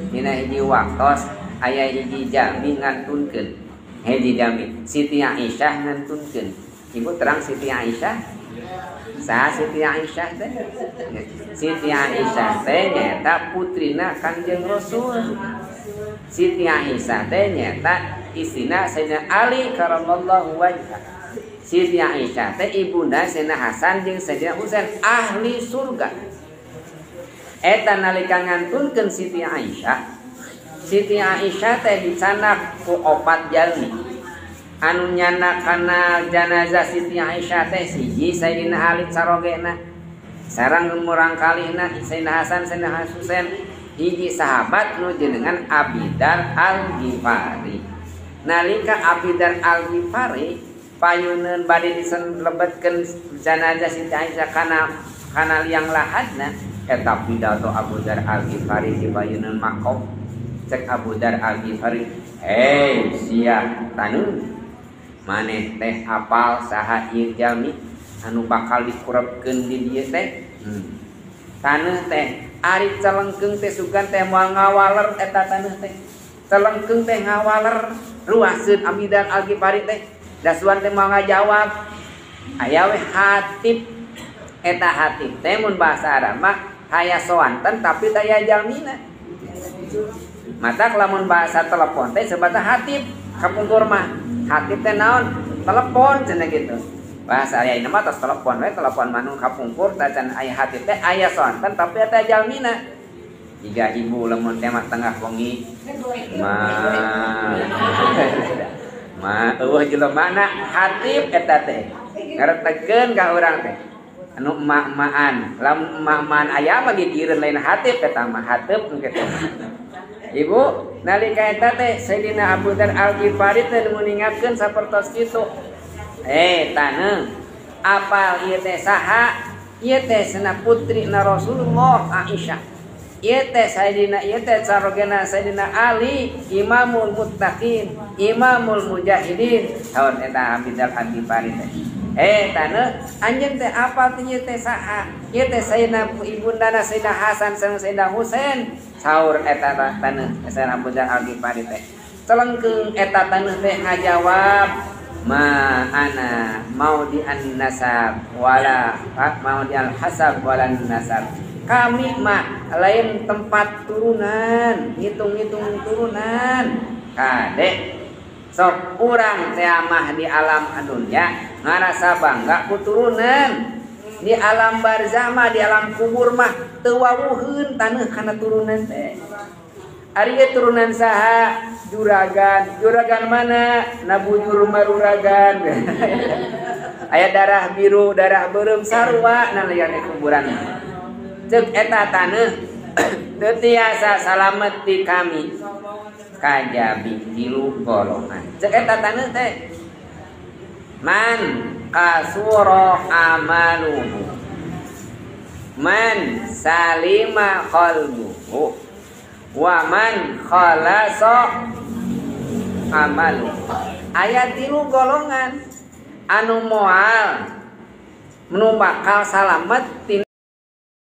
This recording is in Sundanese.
Dina hiji waktos aya hiji jalmi ngantunkeun. Hiji jalmi Siti Aisyah ngantunkeun. Ibu terang Siti Aisyah? Saha Siti Aisyah teh? Siti Aisyah teh nyaeta putrina Kangjeng Rasul. Siti Aisyah teh nyaeta istrina Sayyidina Ali karamallahu wajhah. Siti Aisyah teh ibunda Sayyidina Hasan jeung Sayyidina Husain ahli surga. Eta nalika ngantunkeun Siti Aisyah, Siti Aisyah teh dicanak ku opat jalmi. Anu nyana kana janazah Siti Aisyah teh siji Sayyidina Ali carogena, sareng murangkalihna Sayyidina Hasan, Sayyidina Husain, hiji sahabat nu jenengan Abi Dzar Al-Ghifari. Nalika Abi Dzar Al-Ghifari payuneun bade diselebetkeun janazah Siti Aisyah kana liang lahadna, eta pidato Abu Dzar Al-Ghifari dipayuneun makom. Cek Abu Dzar Al-Ghifari, "Hei sia taneuh, maneh teh apal saha ieu jalmi anu bakal dikurebkeun di dieu teh?" Taneuh teh ari celengkeung teh sugan teh moal ngawaler eta taneuh teh. Celengkeung teh ngawaler ruaseun Abi Dzar Al-Ghifari teh. Dasuan teh moal ngajawab. Aya we hatib. Eta hatib teh mun bahasa Arab mah haya soanten tapi taya jalmina. Matak lamun bahasa telepon teh sebata hatib kapungkur mah. Hatib teh naon? Telepon cenah gitu. Bahasa aya ieu mah tos telepon we, telepon manu kapungkur teh can aya hatib teh aya soanten tapi eta jalmina. Jiga ibu lamun teh mah tengah wengi ma eueuh jelemana hatib eta teh. Ngaretekeun ka urang teh. Anu emak-emaan, lamun emak-emaan aya mah gigireun lain hatib eta mah hateup nu kitu. Ibu nalika eta teh Sayyidina Abu Dzar Al-Ghifari teh nguningakeun sapertos kitu. Taneuh apal ieu teh saha? Ieu teh cenah putrina Rasulullah Aisyah. Ieu teh Sayyidina ieu teh carogena Sayyidina Ali, Imamul Muttaqin, Imamul Mujahidin. Saur eta Abu Dzar Al-Ghifari teh. Taneuh anjeun teh apal teh ieu teh saha? Ieu teh Sayyidina ibundana Sayyidina Hasan sareng Sayyidina Husain. Saur eta taneuh Sayyidina Abu Dzar Al-Ghifari teh. Celengkeung eta taneuh teh ngajawab, "Ma ana maudi an-nasab wala maudi al-hasab wala nasab." Kami mah lain tempat turunan, ngitung-ngitung turunan. Kade sok urang teh mah di alam dunya ngarasa bangga ku turunan. Di alam barzah mah, di alam kubur mah teu wawuheun taneuh kana turunan teh. Ari ieu turunan saha? Juragan. Juragan mana? Nabujur maruragan. Aya darah biru, darah beureum sarua nalian kuburan. Ceuk eta taneuh teu tiasa salamet ti kami kajabi tilu golongan. Ceuk eta taneuh teh man kasura amaluhu, man salima qalbuhu, wa man khalasa amaluhu. Aya tilu golongan anu moal nu bakal salamet.